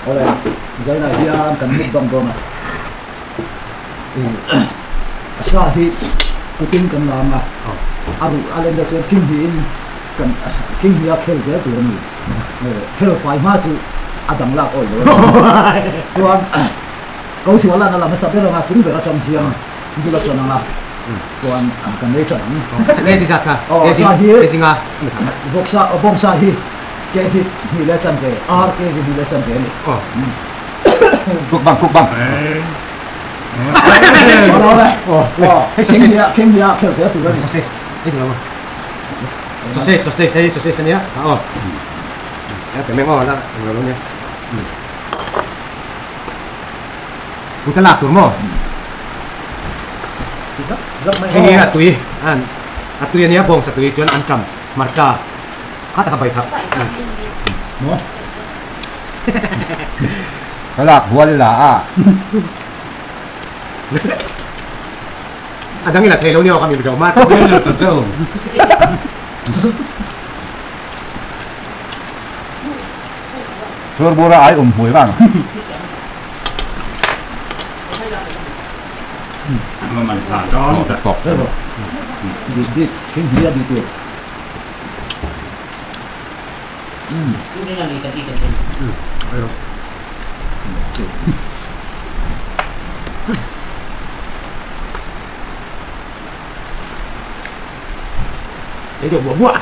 Awle, zainah hian kan mukbang dawn a, ih a sa hi kutin kan la ang a, a ruh a len deuh chuan thing hnihin kan thing hnih a khel zel tur a ni. Khel fai hma chu a dang lak awih lo a ni. Chuan ko sual lan a la hmasa ber ang a, chung ber atang hian bul a tan ang a, chuan kan nei tan ang. Aw a sa hi vawksa bawngsa hi. Kg hnih leh chanve, ar kg hnih leh chanve a ni. Cook bang, cook bang. Awle awle. Aw, kheng hnih ah, kheng hnih ah khel zel tur a ni. Sausage, hei chu lo maw? Sausage, sausage, hei sausage a nia. Aw. Ya pe meng aw la, eng lo lo nia. Put a lak tur maw? Hei hi a tui, a tui a nia, bawngsa tui chuan an ṭam hmarcha. Kha taka bai thak. Maw? Ka lak hual la a. A dang i la thei lo ni aw ka mi zo ma. Ka zo. Thur bura ai um hmui vang. Man tha dawn ta. Tawk. Dik dik thing hnih a di tur. Thấy được bữa muộn.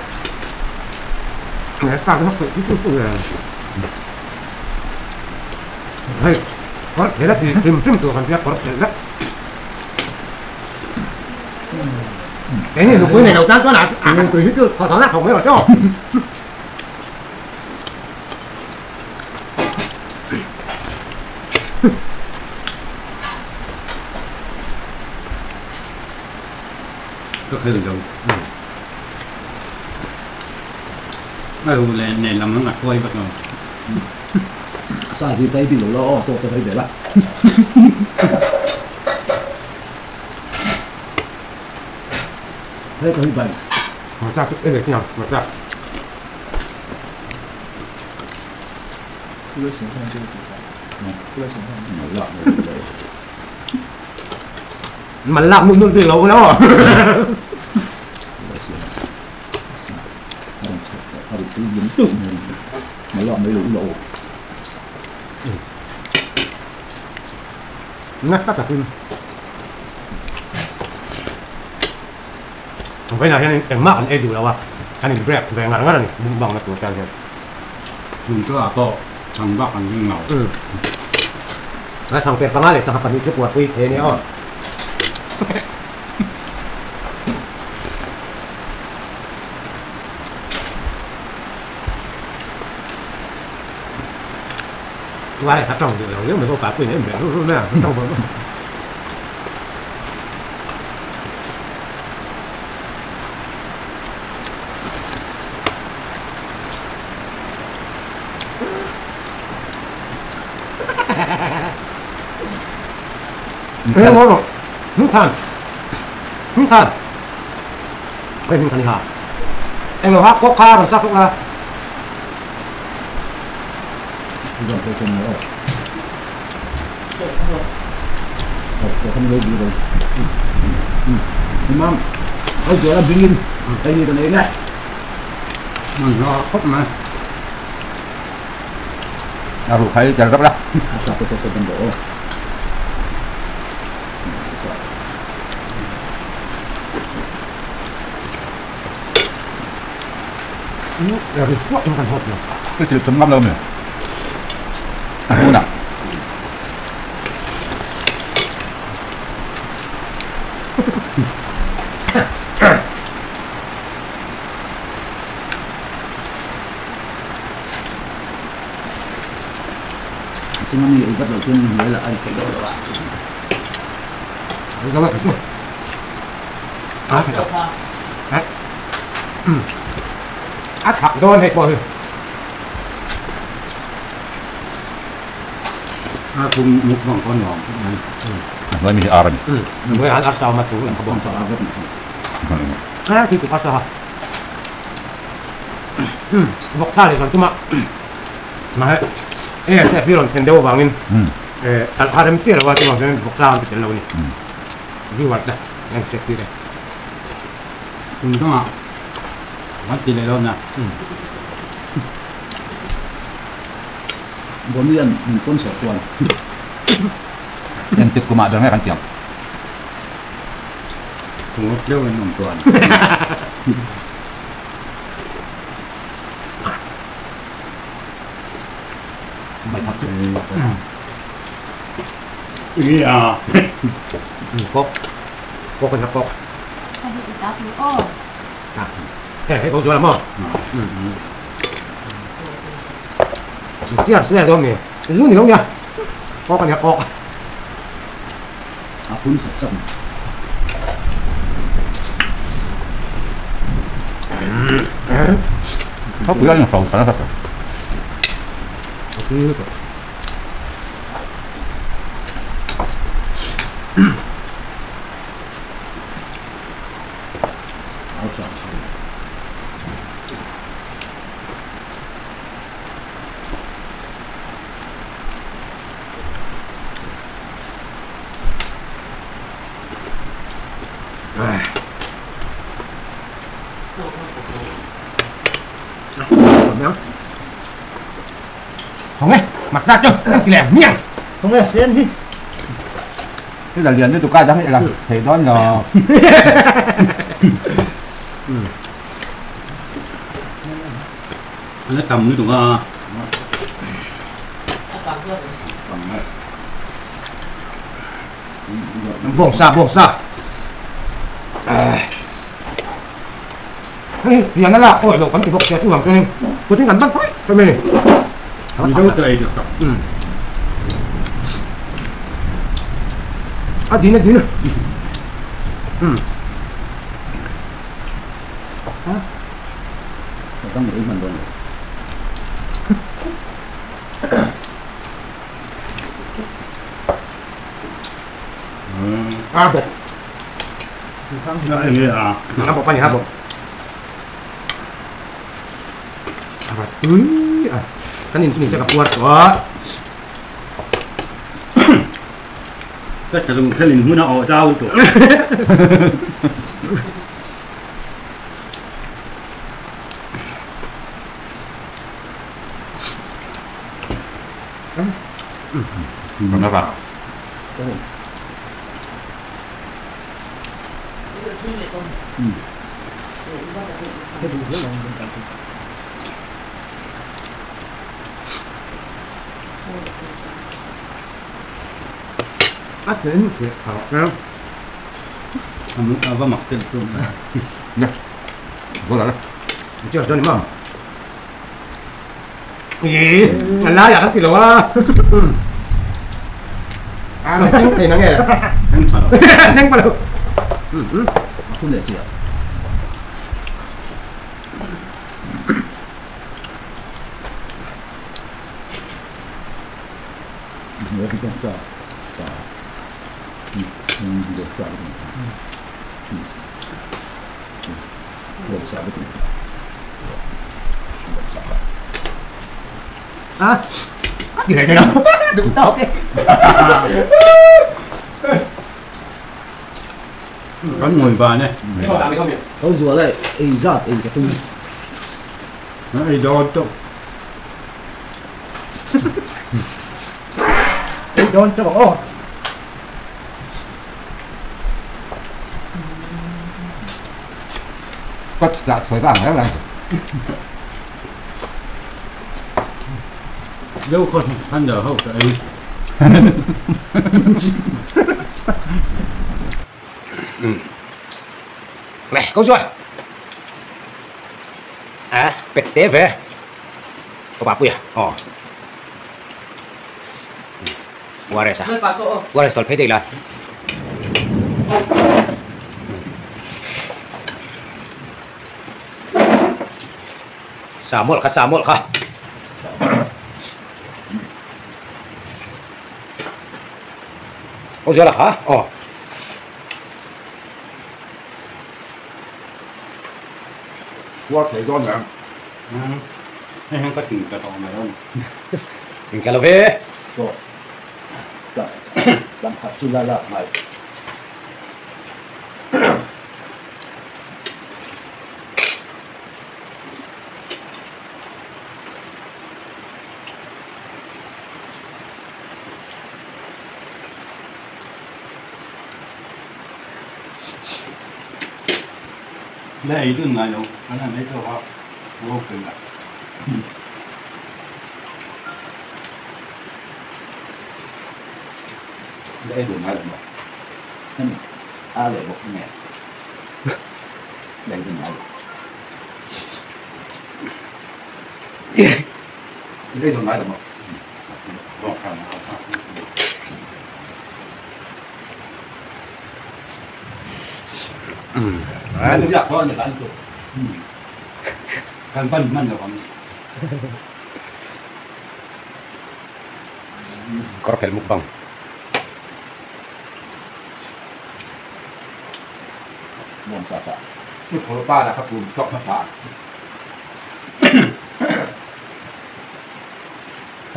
Nghe sao nó phải chút chút là. Hay, có thế là thì chim chim từ hàng phía có thế rất. Cái này lục này đầu tiên có là à từ hết thọ thọ nát không mấy rồi chứ. Ka khel lo. A ru leh nei lam ang a hruai vek lo. Sa hi baby lo la aw chaw te hawi ve la. Hei ka hi bai. Hmarcha chu en leh chiang hmarcha. Man lak nut nut bik lo ula aw. Nasa takin Vawiinah hian engmah kan ei duh lo a, kan in break ve ngar ngar a ni mukbang na tur tan hian. Hmun chu ah pawh chhang bak an ring lo. A chhang pek panga leh changha pahnih chu kuarpui thei a nia aw. Vai a tawng duh lo riau mai pawh pah pawhin a en ve ruh ruh mai a, a tawng vang vang. Ê, ngon rồi. Hưng khan. Hưng khan. Ê, hưng khan đi hả? Em lo hát có kha rồi sao không à? A ruh khai tel rap la. Cái chữ chấm ngâm đâu nhỉ? À, không nào. Chung ami ei vat loh chuan in hnuai lah a ri theih deuh loh a. A thak dawn hei pawh hi. A kum mukbang pawh nuam khawp mai. Hnuai mi hi ar a ni. Hnuai an arsa awm a chu lam kha bawk. A khi tuk arsa ha. Vawk thla leh kan tum a. Mahse ASF hi rawn thlen deuh avangin talh kha rem chiah lo a, chuvang chuan vawksa an ti tel lo a ni. Viewer te an hriat tir e. Kum dangah an ti leh lo nia. Bonian min sponsor chuan. Engtik kumah ber nge kan ti ang? Tungawt deuh in awm chuan. Kok kok kan kok hei ko zual maw chiar sne dawn ni zu ni lo nia kok ania kok a phun sap sap Nó cứ ăn phòng khá là thật. Không nghe, mặc ra cho, lèm miệng. Không nghe, xem đi. Thế là liền như tụi ca đang là thấy đó là nó cầm như tụi ca. Buông xa, buông xa. Thì nó là ôi đồ cắn thì bọc chú hoàng cho nên cô tính cắn bắt cho mình. Mình đâu tự được rồi. À tí nữa tí nữa. Hả? Tao nghĩ mình rồi. À bột. À. Nó bột bao nhiêu hả bột? À túi à. Cái nhìn mình sẽ gặp quạt quá. Cái sử dụng cái linh hồn nó ở đâu rồi. Nó vào. À, thế thì hảo không? À, vâng, mặc tên luôn. Nè, vô lại đó. Chưa cho đi mà. Gì? Lá giả thì lo á. À, nó chính thì nó nghe. Nhanh vào. Không để chị ạ. Nhớ cái con sò. Sò. Được sò được sò được sò. À, cái này đây đâu? Đúng tao thế. Cắn ngồi bà này. Có rùa lại, ấy giọt ấy cái tung. Nó ấy giọt cho. Ấy giọt cho bảo. Có dạ sợi vàng đấy là. Đâu không ăn được hậu ấy. Này, câu rồi. À, bẹt tế về. Có bà bùi à? Ờ. Wares à? Wares tol phê là. Samol kha, samol kha. Câu rồi là hả? Ờ. Qua thấy con nhỉ? Hay có chừng cái tàu này không? Intla lo ve. Chaw tlang khat chu la lak ngai. La ei dun ngai lo, kan han ei tawk a, ropui la. La ei dun ngai lo maw? Hemi a leh bawk nge la ei dun ngai lo. La ei dun ngai lo maw? Kawr phel mukbang.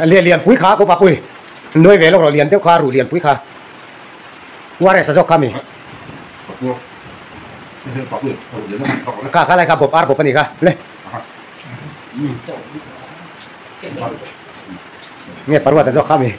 Lian lian pui kha ko papui nuai ve lawk rawh lian deuh kha ruh lian pui kha uar sa zawk kha mi kha kha lai kha bawp ar bawp a ni kha le nge paruat a zawk kha mi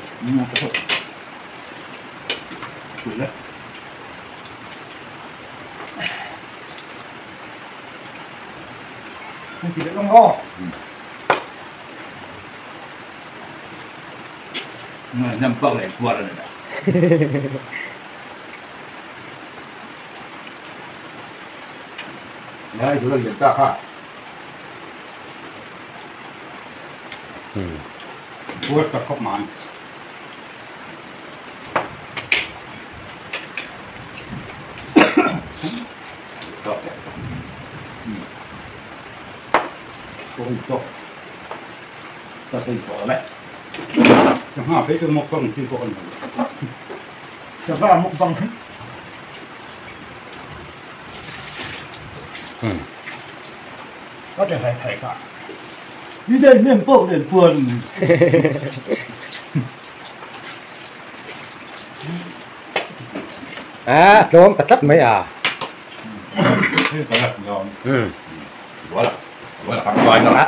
A tlawm ta tlat mai a.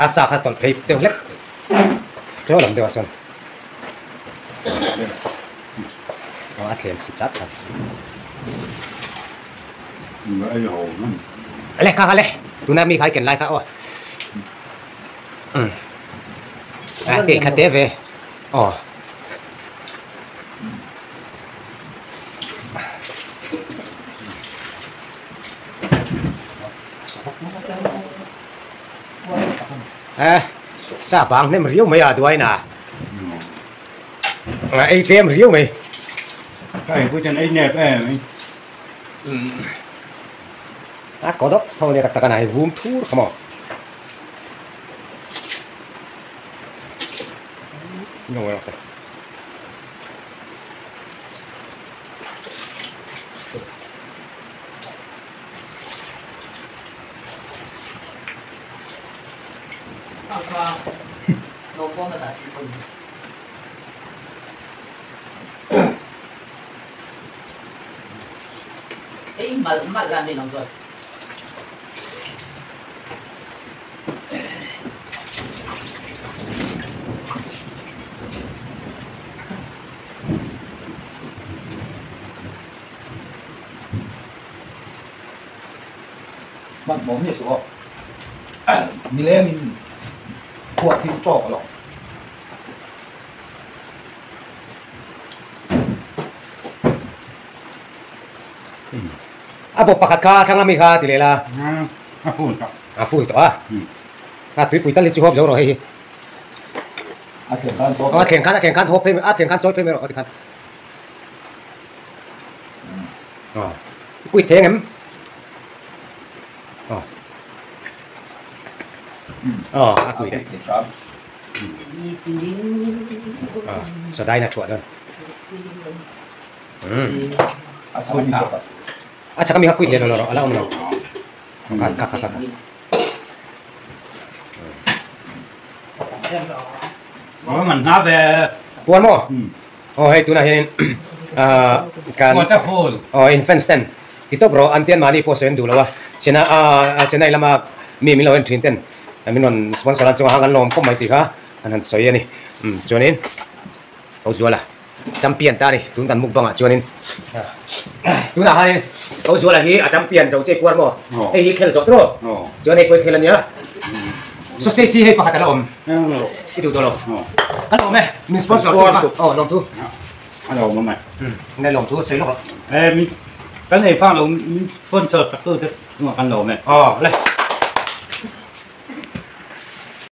A sa kha tawlh phei deuh hlek chaw lam deuh ah sawn a thleng si chat kha. Ale kha kha le tuna mi kha i ken lai kha aw. A teh kha te ve aw. Eh, sa bang hnem riau mai a duai na. A ei tlem riau mai. Ka ei pui ten ei nep em. A kodok tho ne tak tak ana hei vum thur kha maw. Ngawih rawh se. Hmanhmawh nge suh aw. Nilengin khua thil tawk a lo. A bawp pakhat kha thlang ami kha ti leh la. A full tawh. A full tawh a. A tuipui tal hi chu hawp zo rawh hei hi. A thleng khan a thleng khan a thleng khan hawp phei a thleng khan chawi phei mai rawh a ti khan. Aw kui theng em? Aw aw a kui thei. Aw sadai na thuah dawn. A chak ami kha kui leh lo rawh a la awm lo. Kha kha kha kha. Man hna ve. Puan maw? Aw hei tunah hianin kan Waterfall. Aw in fans ten ti tawp rawh an tian mahni pawh sawi an duh lo a Chennai a Chennai lama mi min lo en thin ten min rawn sponsor an chungah khan kan lawm khawp mai tih kha an han sawi a ni. Chuanin Ozuala champion ta a ni tun kan mukbang ah chuanin tunah khanin Ozuala hi a champion zo che kuar maw hei hi khel zawh tawh chuan hei pawh i khel a nia sausage hi hei pakhat a la awm i duh tawh lo kan awm e min sponsor tu kha aw lawm thu a lo awm mai nge lawm thu sawi lawk e mi kan ei phang lo min sponsor tak tu te kan lo awm e aw le.